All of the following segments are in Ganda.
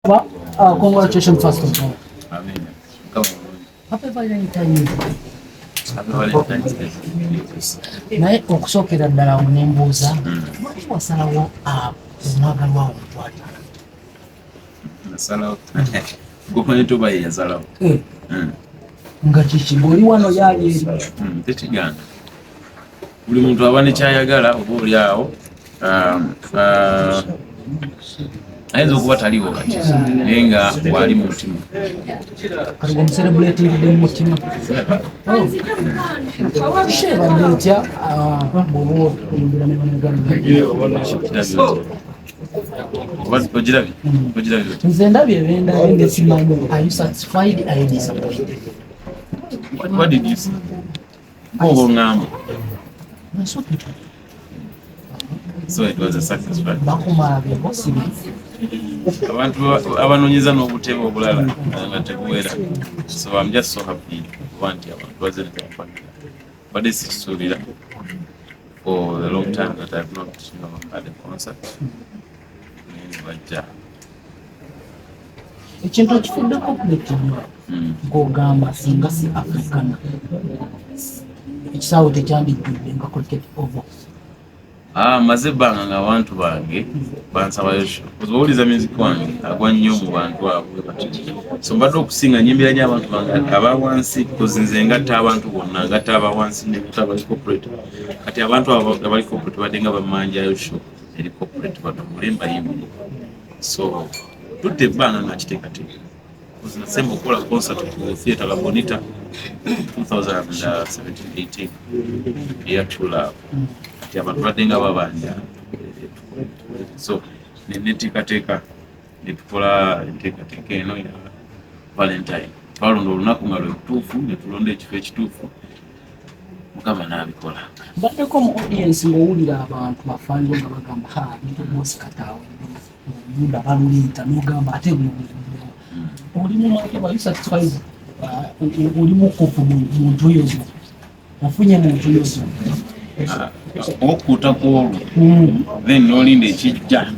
Congratulations first of all. Amen. Mukama mulungi. Happy Valentine's Day. Happy Valentine's Day. Naye okusookera ddala awo ne mbuuza, lwaki wasalawo omwagalwa wo omutwale? Nasalawo. Gomanyi toba ye yasalawo. Nga kiki ng'oli wano yaali eri? Tekigaana. Buli muntu aba ne kyayagala, oba oli awo ayinza okuba taliwo kati, naye nga waali mu mutima. Kati gwemuserebuletingidde mu mutima. Sheebadde etya bw'oba oyimbira ne bannaganda? Kirabye otya? Oba ogirabye? Ogirabye otya? Nze ndabye ebendabye nga simanyi. Are you satisfied? Are you disappointed? What did you see? Ng'oba oŋŋamba. Nsukite. So it was a success, right? Bakuma byebo sibi. Abantu abanoonyeza n'obutebe obulala nga tebuwera, so I'm just so happy kuba nti abantu bazze ne bampagira. Badde sikisuubira for the long time that I've not had a concert, naye ne bajja. Ekintu ekifudde corporate nnyo, ng'ogamba singa si Africana ekisaawe tekyandijjudde nga Cricket Oval. Ah, maze ebbanga nga abantu bange bansabayo show. Owuliza music wange agwa nnyo mu bantu abo bwe batyo. So mbadde okusinga nyimbira nnyo abantu bange aba wansi, because nze ngatta abantu bonna, ngatta aba wansi negatta abali corporate. Kati abantu abo abali corporate badde nga bammanjayo show eri corporate batuule mbayimbire. So tudde ebbanga nga kiteekateeka. Because nasemba okukola concert ku Theatre La Bonita 2017-18 eya True Love. Kati abantu badde nga babanja, so neteekateeka netukola enteekateeka eno ya Valentine. Twalonda olunaku nga lwe lutuufu, netulonda ekifo ekituufu, Mukama n'abikola. Mbaddeko mu audience ng'owulira abantu bafanjo nga bagamba, "Ha, bintu bosi kataawe oluyimba baluliita," n'ogamba ate buno buvuddewo. Oli mu market, are you satisfied? Oli mukufu mu ntuyo zo, ofunye mu ntuyo zo? Okkuuta ku olwo, then n'olinda ekijja,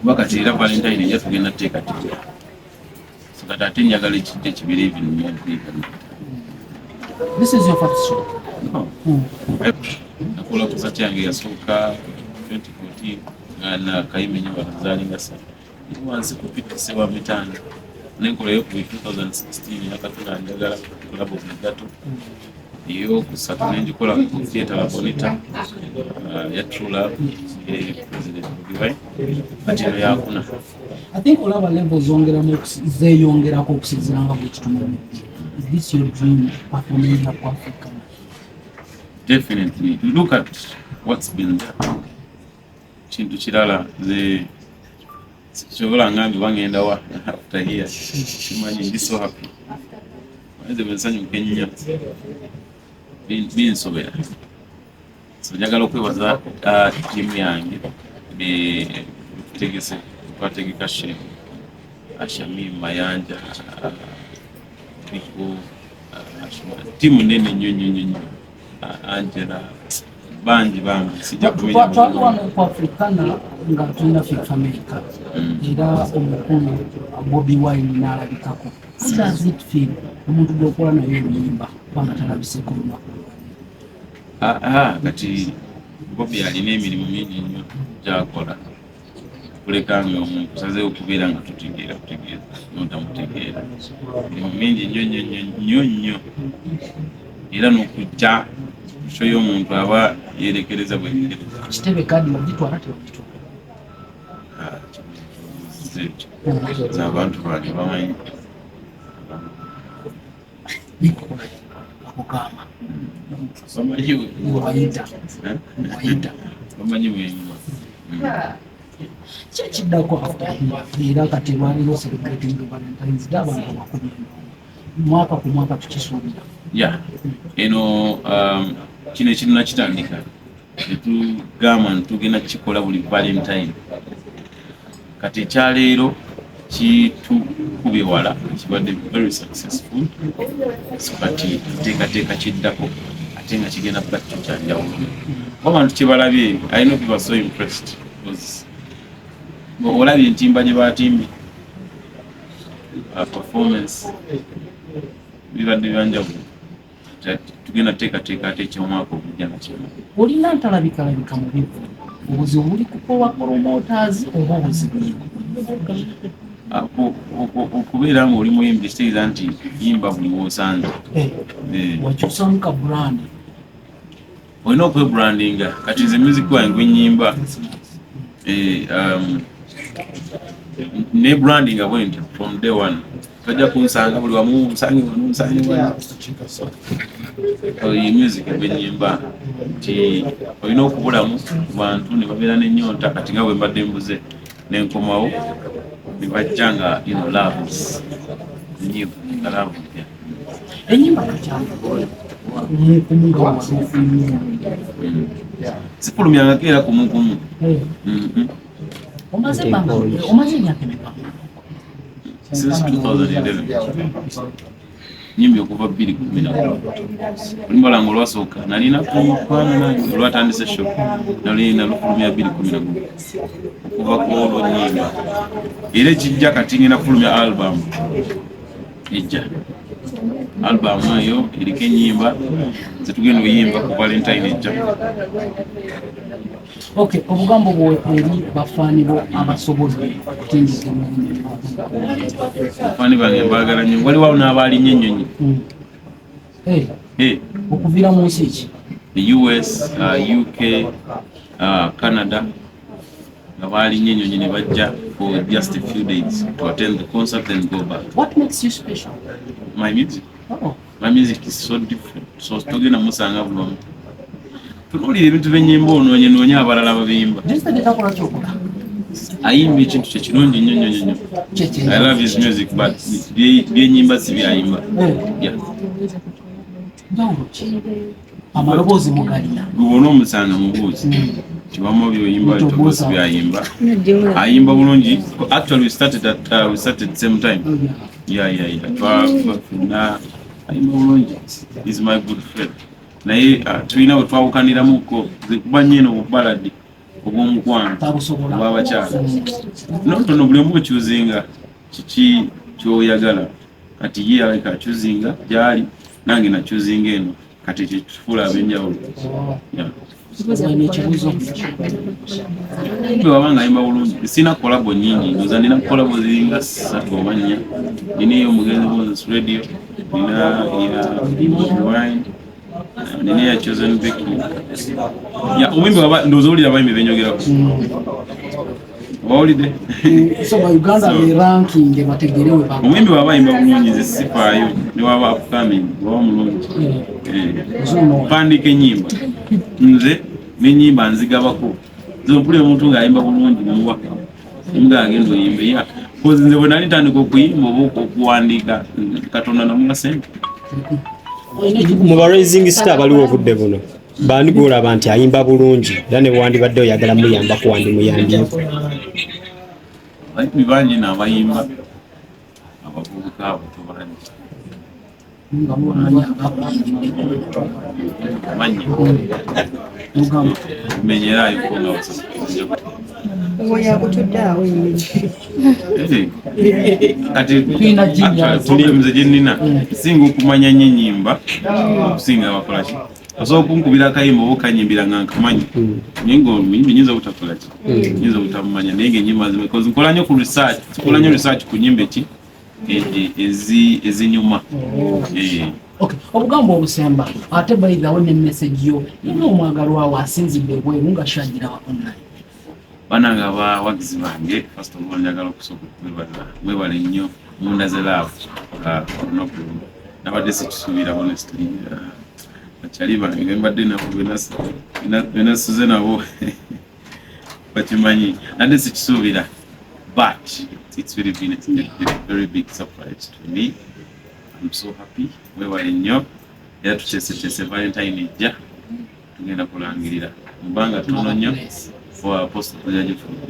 kuba kati era Valentine ejja tugenda tuteekateeka. So kati ate njagala ekijja kibeere even more bigger. This is your first show? No. Nakola concert yange yasooka 2014 nga nakayima ennyumba zaalinga ssatu wansi ku PTC wa mitanda, nenkolayo ku 2016 yakatula njagala Club of Mugato. Eyokusatu nenjikola ku Theatre La Bonita ya True Love eri President Bobi Wine. Kati eno yakuna. I think olaba level zongeramu zeeyongerako okusinziira nga bwe kitumanyi. Is this your dream, performing ku Africa? Definitely. Look at what's been there. Kintu kirala, nze kyobola ngambye bangenda wa after here simanyi. Ndi so happy. Nze bwe nsanyuka ennyo binsobera. So njagala okwebaza ttiimu yange betegese, twategeka show, Shamim Mayanja, Biko, ttiimu nene nnyo nnyo nnyo nnyo, Angela, bangi bangi, sijja kumenya. Twali wano ku Africana nga tulina Fik Fameica, era omukulu Bobi Wine n'alabikako. How does it feel omuntu gwokola naye oluyimba kubanga talabiseko olunaku? Ah, kati Bobi alina emirimu mingi nnyo gyakola, kuleka nga omuntu sazeewo okubeera nga tutegeera kutegeeza notamutegeera. Emirimu mingi nnyo nnyo nnyo nnyo nnyo, era n'okujja show y'omuntu aba yerekereza bwerekereza. Kitebe kadi wagitwala, tewagitwala? Ah, nze abantu bange bamanyi. Akugamba bamanyi. Wayita. Eh? Wayita. Bamanyi bwenyuma. Ki ekiddako after here? Era kati lwaliro celebrating Valentines Day, abantu bakubye mwaka ku mwaka, tukisuubira. Ya, eno kino ekintu nakitandika netugamba nti tugenda kukikola buli Valentine. Kati ekyaleero kitukubye wala, kibadde very successful. So kati tuteekateeka kiddako, ate nga kigenda kuba kyo kyanjawulo kuba abantu kyebalabye. I know people are so impressed because olabye entimba gye batimbye. Performance bibadde byanjawulo. Tugenda teekateeka ate ekyomwaka ogujja nga kimu. Olina ntalabikalabika mu bivvulu, obuzibu buli kukowa promoters oba obuzibu? Okubeera ng'oli muyimbi kitegeeza nti yimba buli wosanze. Wakyusamu ka brand? Olina okwebrandinga. Kati nze music wange gwenyimba ne brandinga bwe nti from day one tojja kunsanga buli wamu, nsange wano, nsange wano. Oyo music gwenyimba nti olina okubulamu ku bantu ne babeera n'ennyonta. Kati nga bwe mbadde mbuze nenkomawo ne bajja nga love is new, nga love mpya. Enyimba tukyali kumukumu nga wali Sifulumyangako era kumukumu. Omaze ebbanga, omaze emyaka emeka? Since 2011 nyimbi, okuva 2011. Oluyimba lwange olwasooka nalina kumukwano nange olwatandise show nali nalufulumya 2011. Okuva ku olwo nyimba, era ekijja kati ngenda kufulumya album ejja. Album eyo eriko enyimba zetugenda oyimba ku Valentine ejja. Okay, obugambo bwe eri bafaani bo abasobodde okutendeka emirimu? Bafaani bange mbaagala nnyo. Waliwo n'abaalinnya ennyonyi. Eh, Okuviira mu nsi ki? The US, UK, Canada, nga baalinnya ennyonyi ne bajja for just a few days to attend the concert and go back. What makes you special? My music. Oh. My music is so different, so togenda musanga buli wamu. Tunuulira ebintu byenyimba, onoonye noonye abalala babiyimba. Geosteady takola kyokola. Ayimba ekintu kye kirungi nnyo nnyo nnyo. Kyekye. I love his music, but byenyimba si byayimba. Yeah. Njawulo ki? Amaloboozi mugalina. Gwe omusanga mubuuzi kibamu byoyimba tobosi byayimba. Ayimba bulungi. Actually we started same time. Yeah, twafuna. Ayimba bulungi, is my good friend, naye tulina we twawukaniramuko. Nze kuba nnyo eno buballad obw'omukwano Tabusobola. obw'abakyala notono. Buli omu okyuzinga kiki kyoyagala. Kati ye aleka akyuzinga gyali, nange nakyuzinga eno. Kati ekyo kitufuula ab'enjawulo. Yeah. Olina ekibuuzo? Bwe waba nga ayimba bulungi. Sina collabo nyingi, ndoza nina collabo ziringa ssatu oba nnya. Nina ey'omugenzi Moses Radio, nina eya Bobi Wine, nina eya Chosen Becky. Ya omuyimbi waba ndowooza owulira abayimbi benyogerako, obawulidde? So ba Uganda be ranking bategere we ba. Omuyimbi waba ayimba bulungi, nze sifaayo ne waba upcoming, waba mulungi. Eh. Mpandiika ennyimba nze n'ennyimba nzigabako. Nze mpulira omuntu ng'ayimba bulungi muwa nga agenda oyimbe ya kozi. Nze bwe nali ntandika okuyimba oba okuwandiika, Katonda namuwa sente. Mu ba rising star abaliwo obudde buno, baani gwolaba nti ayimba bulungi era ne wandibadde oyagala muyambako wandimuyambye? Abayimbi bangi n'abayimba abavubuka abato bangi. Nga mulanya abakuyimbidde? Manyi Mugamba. Menyerayo ko nga basatu. Oyo yakutudde awo yennyini. Kati Tulina genius. actually, problems gye singa okumanya nnyo ennyimba okusinga abakola ki. Osobola okunkubira akayimba oba okanyimbira nga nkamanyi, naye nga omuyimbi nyinza obutakola ki, nyinza obutamumanya, naye nga ennyimba zimwe because nkola nnyo ku research, nkola nnyo research ku nyimba eki ezinyuma. Eh. Okay, obugambo obusemba ate bayirawo ne message yo ina omwagalwa wo asinzidde ebweru nga shagira wa online. Banange abawagizi bange, first of all njagala okusooka okwebaza. Mwebale nnyo, mundaze love olunaku luno. Nabadde sikisuubira honestly. Bakyali bange bembadde nabo, benasuze nabo bakimanyi, nadde sikisuubira, but it's really been a very big surprise to me. I'm so happy. Mwebale nnyo era tuteeseteese Valentine ejja, tugenda kulangirira mu bbanga ttono nnyo for Apostle tujja gifulumya.